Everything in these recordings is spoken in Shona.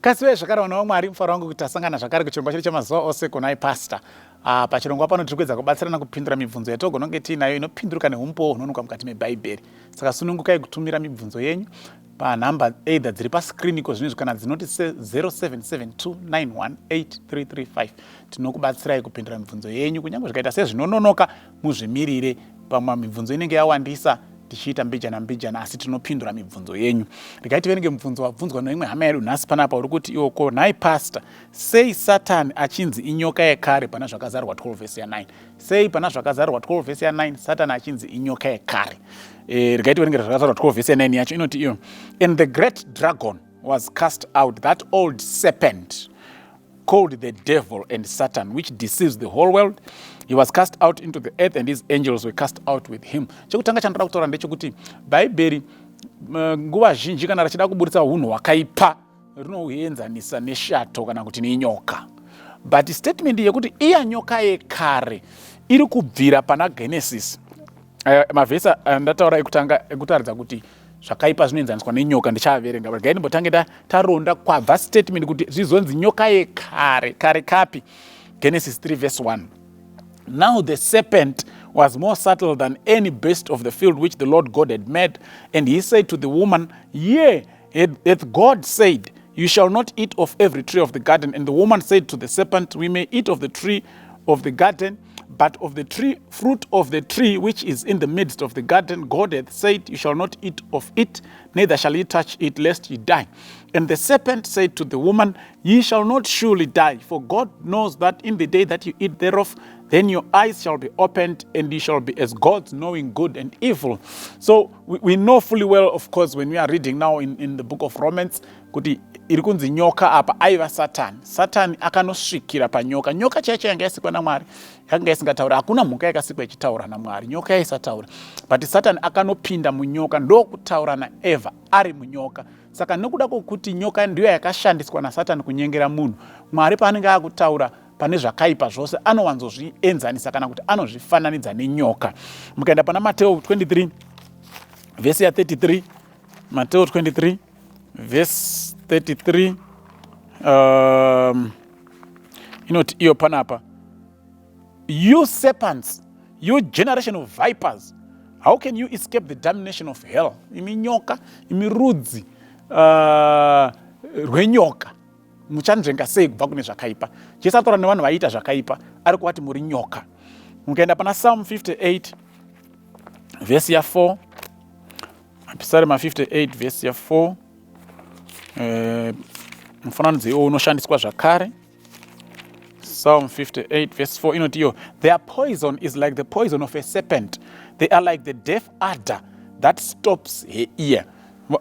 Kasi zvakare vana vaMwari, mufaro wangu kuti tasangana zvakare kuchirongwa chedu chemazuva ose kunai Pastor. Pachirongwa pano tiri kuedza kubatsirana kupindura mibvunzo yatogona kunge tiinayo inopinduruka neumbowo hunowanikwa mukati meBhaibheri. Saka sunungukai kutumira mibvunzo yenyu panhamba either dziri pascreen iko zvinezvi kana dzinoti 0772918335. Tinokubatsirai kupindura mibvunzo yenyu kunyange zvikaita sezvinononoka, muzvimirire. Pamwe mibvunzo inenge yawandisa, tichiita mbijana mbijana, asi tinopindura mibvunzo yenyu. Regai tiverenge mubvunzo wabvunzwa neimwe hama yedu nhasi panapa, uri kuti iwo: "Ko nhai Pastor, sei Satani achinzi inyoka yekare pana Zvakazarurwa 12 vhesi ya9? Sei pana Zvakazarurwa 12 vhesi ya9 Satani achinzi inyoka yekare?" Regai tiverenge Zvakazarurwa 12 vhesi ya9 yacho. Inoti iyo: "And the great dragon was cast out, that old serpent called the devil and Satan, which deceives the whole world. He was cast out into the earth, and his angels were cast out with him." Chekutanga chandoda kutaura ndechekuti Bhaibheri nguva zhinji kana richida kuburitsa unhu hwakaipa rinohuenzanisa neshato kana kuti nenyoka. But statement yekuti iya nyoka yekare iri kubvira pana Genesis. Mavhesi andataura ekutanga ekutaridza kuti zvakaipa zvinoenzaniswa nenyoka ndichaaverenga. Regai ndimbotange taronda kwabva statement kuti zvizonzi nyoka yekare. Kare kapi? Genesis 3 verse 1: "Now the serpent was more subtle than any beast of the field which the Lord God had made. And he said to the woman, 'Yea, hath God said, You shall not eat of every tree of the garden?' And the woman said to the serpent, 'We may eat of the tree of the garden, but of the tree fruit of the tree which is in the midst of the garden, God hath said, You shall not eat of it, neither shall ye touch it, lest ye die.' And the serpent said to the woman, 'Ye shall not surely die, for God knows that in the day that you eat thereof, then your eyes shall be opened, and ye shall be as gods, knowing good and evil.'" So we know fully well, of course, when we are reading now in the book of Romans, kuti iri kunzi nyoka apa aiva Satani. Satani akanosvikira panyoka. Nyoka chaicho yanga yasikwa naMwari yakanga isingatauri. Hakuna mhuka yakasikwa ichitaura naMwari. Nyoka yaisataura, but Satani akanopinda munyoka ndokutaura naEvha ari munyoka. Saka nekuda kwokuti nyoka ndiyo yakashandiswa naSatani kunyengera munhu, Mwari paanenge akutaura pane zvakaipa zvose anowanzozvienzanisa kana kuti anozvifananidza nenyoka. Mukaenda pana Mateo 23 vhesi ya33, Mateo 23 vhesi 33, inoti iyo panapa: "You serpents, you generation of vipers, how can you escape the damnation of hell?" Imi nyoka, imi rudzi rwenyoka, muchanzvenga sei kubva kune zvakaipa? Jesu ataura nevanhu vaiita zvakaipa, ari kuvati muri nyoka. Mukaenda pana Psalm 58 vhesi ya4, Mapisarema 58 vhesi ya4, mufananidzo iwo unoshandiswa zvakare. Psalm 58 verse 4 inoti iyo: "Their poison is like the poison of a serpent. They are like the deaf adder that stops her ear."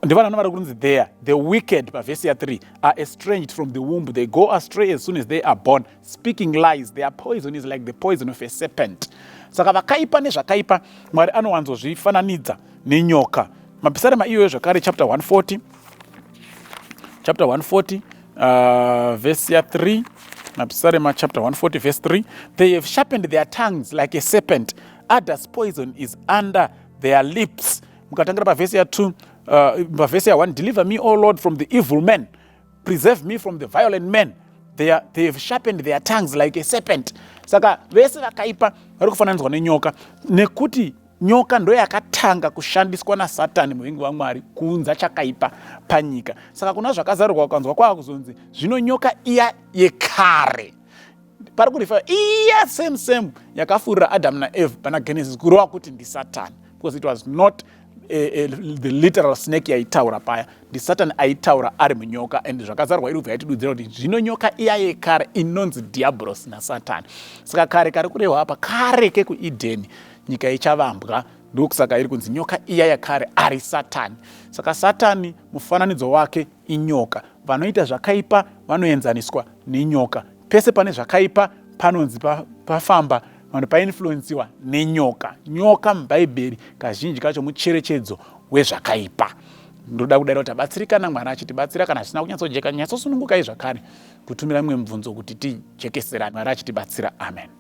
Ndivanhu vari kunzi there the wicked pavhesi ya3 are estranged from the womb. They go astray as soon as they are born, speaking lies. Their poison is like the poison of a serpent. Saka vakaipa nezvakaipa Mwari anowanzozvifananidza nenyoka. Mapisarema iyoyo zvakare, chapter 140, chapter 140 verse ya3, Mapisarema chapter 140 verse 3: "They have sharpened their tongues like a serpent. Adder's poison is under their lips." Mukatangira pavhesi ya2, pavhesi ya1: "Deliver me, O Lord, from the evil man. Preserve me from the violent men. They have sharpened their tongues like a serpent." Saka vese vakaipa vari kufananidzwa nenyoka nekuti nyoka ndo yakatanga kushandiswa naSatani, muvengi waMwari, kuunza chakaipa panyika. Saka kuna Zvakazarurwa ukanzwa kwava kuzonzi zvino nyoka iya yekare, pari kurefer iya same same yakafurira Adamu naEve pana Genesis, kureva kuti ndiSatani, because it was not the literal snake yaitaura paya. NdiSatani aitaura ari munyoka, and Zvakazarurwa iri kubva yatidudzira kuti zvino nyoka iya yekare inonzi Dhiabhurosi naSatani. Saka kare kari kurehwa apa kare kekuEdheni, nyika ichavambwa, ndokusaka iri kunzi nyoka iya yakare ari Satani. Saka Satani mufananidzo wake inyoka. Vanoita zvakaipa vanoenzaniswa nenyoka. Pese pane zvakaipa panonzi pafamba vanhu painfluensiwa nenyoka. Nyoka muBhaibheri kazhinji kacho mucherechedzo wezvakaipa. Ndoda kudaira kuti abatsirikana. Mwari achitibatsira. Kana zvisina kunyatsojeka, nyatsosunungukai zvakare kutumira mimwe mibvunzo kuti tijekeserane. Mwari achitibatsira. Amen.